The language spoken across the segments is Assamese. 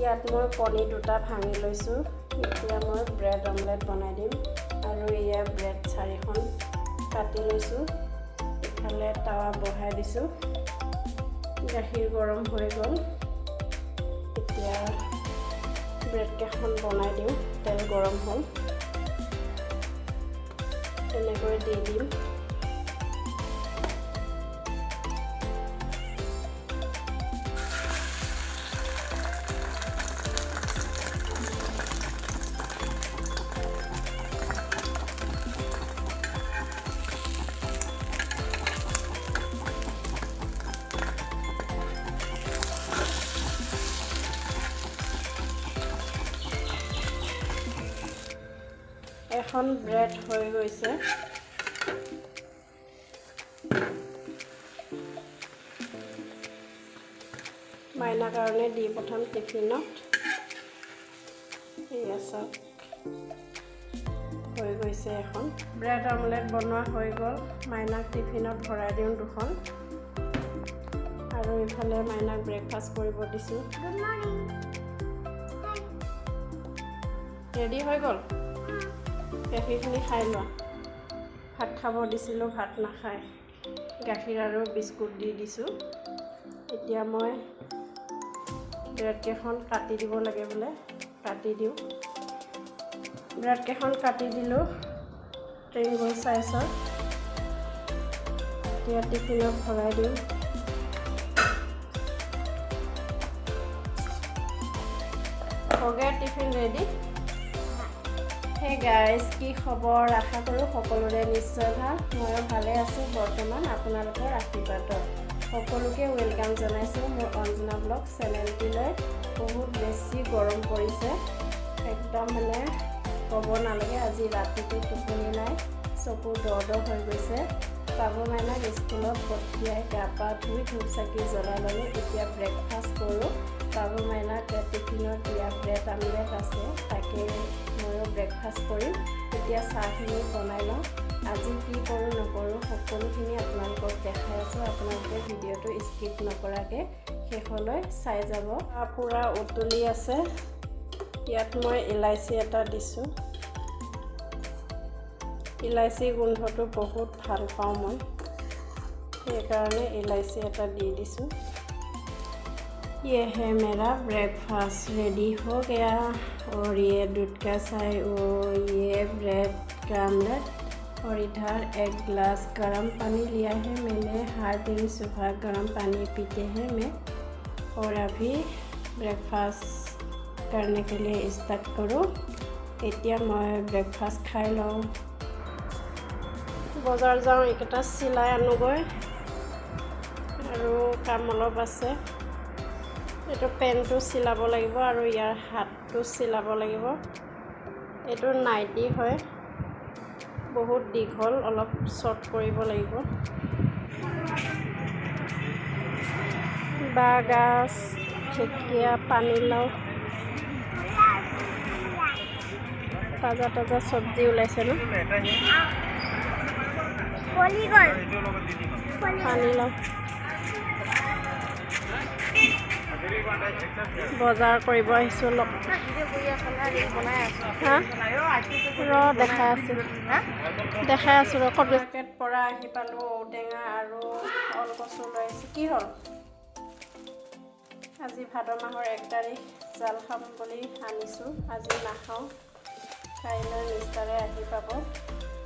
ইয়াত মই কণী দুটা ভাঙি লৈছোঁ। এতিয়া মই ব্ৰেড অমলেট বনাই দিম আৰু এয়া ব্ৰেড চাৰিখন কাটি লৈছোঁ। ইফালে টাৱা বহাই দিছোঁ। গাখীৰ গৰম হৈ গ'ল। এতিয়া ব্ৰেডকেইখন বনাই দিওঁ। তেল গৰম হ'ল। এনেকৈ দি দিম। এখন ব্ৰেড হৈ গৈছে। মাইনাৰ কাৰণে দি পঠাম টিফিনত। এয়া চাওক, হৈ গৈছে। এখন ব্ৰেড অমলেট বনোৱা হৈ গ'ল। মাইনাক টিফিনত ভৰাই দিওঁ দুখন আৰু ইফালে মাইনাক ব্ৰেকফাষ্ট কৰিব দিছোঁ। Good morning. Hi. Ready হৈ গ'ল। গাখীৰখিনি খাই লোৱা। ভাত খাব দিছিলোঁ, ভাত নাখায়। গাখীৰ আৰু বিস্কুট দি দিছোঁ। এতিয়া মই ব্ৰেডকেইখন কাটি দিব লাগে বোলে, কাটি দিওঁ। ব্ৰেডকেইখন কাটি দিলোঁ ট্ৰেংগল চাইজৰ। এতিয়া টিফিনত ভৰাই দিওঁ। हो गया टिफिन रेडी। হে গাইজ, কি খবৰ? আশা কৰোঁ সকলোৰে নিশ্চয় ভাল। ময়ো ভালে আছোঁ বৰ্তমান আপোনালোকৰ আশীৰ্বাদত। সকলোকে welcome জনাইছোঁ মোৰ অঞ্জনা ব্লগ চেনেলটিলৈ। বহুত বেছি গৰম পৰিছে, একদম মানে ক'ব নালাগে। আজি ৰাতিটো টোপনি নাই, চকু দ দ হৈ গৈছে। বাবু মাইনাক স্কুলত পঠিয়াই গা পা ধুই ধূপ চাকি জ্বলাই ল'লোঁ। এতিয়া ব্ৰেকফাষ্ট কৰোঁ। বাবু মাইনাক টিফিনত দিয়া ব্ৰেড আমলেট আছে, তাকে ময়ো ব্ৰেকফাষ্ট কৰিম। এতিয়া চাহখিনি বনাই লওঁ। আজি কি কৰোঁ নকৰোঁ সকলোখিনি আপোনালোকক দেখাই আছোঁ। আপোনালোকে ভিডিঅ'টো স্কিপ নকৰাকৈ শেষলৈ চাই যাব। পূৰা উতলি আছে। ইয়াত মই ইলাচি এটা দিছোঁ। ইলাচি গোন্ধটো বহুত ভাল পাওঁ মই, সেইকাৰণে ইলাচি এটা দি দিছোঁ। ये है मेरा ब्रेकफास्ट, रेडी हो गया और ये दूध का चाय और ये ब्रेड का आमलेट और इधर एक ग्लास गर्म पानी लिया है मैंने। हर दिन सुबह गर्म पानी पीते हैं मैं। और अभी ब्रेकफास्ट करने के लिए स्टार्ट करूँ। এতিয়া মই ব্ৰেকফাষ্ট খাই লওঁ। বজাৰ যাওঁ, এইকেইটা চিলাই আনোগৈ আৰু কাম অলপ আছে। এইটো পেণ্টটো চিলাব লাগিব আৰু ইয়াৰ হাতটো চিলাব লাগিব। এইটো নাইটি হয়, বহুত দীঘল, অলপ শ্বৰ্ট কৰিব লাগিব। বাঁহগাজ, ঢেকীয়া, পানীলাও, তাজা তাজা চব্জি ওলাইছে ন? পলি গ'ল। পানীলাও। বজাৰ কৰিব আহিছোঁ অলপ। হা, ৰ, দেখাই আছোঁ, দেখাই আছোঁ, ৰ। ক'ত মাৰ্কেট পৰা আহি পালোঁ। ঔটেঙা আৰু ওলকচু লৈ আহিছোঁ। কি হ'ল, আজি ভাদ মাহৰ 1 তাৰিখ, জাল খাম বুলি আনিছোঁ। আজি নাখাওঁ, কাইলৈ মিষ্টাৰে আহি পাব,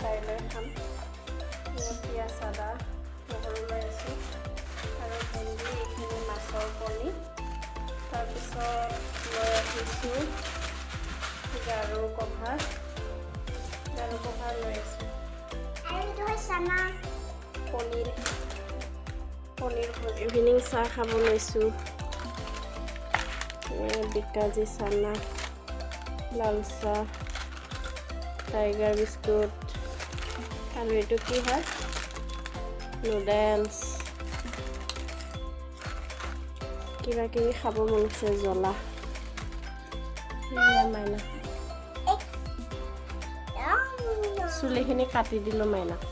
কাইলৈ খাম। এয়া পিঁয়াজ, আদা, নহৰু লৈ আহিছোঁ আৰু ভেন্দি, এইখিনি মাছৰ কণী। তাৰপিছত লৈ আহিছোঁ গাৰু কভাৰ, গাৰু কভাৰ লৈ আহিছোঁ। আৰু এইটো হয় চানা। পনীৰ, পনীৰ। ইভিনিং চাহ খাব লৈছোঁ। বিকাজী চানা, লাল চাহ, টাইগাৰ বিস্কুট আৰু এইটো কি হয়, নুডলছ। কিবা কিবি খাব মন গৈছে জ্বলা। এয়া মাইনা, চুলিখিনি কাটি দিলোঁ মাইনাক।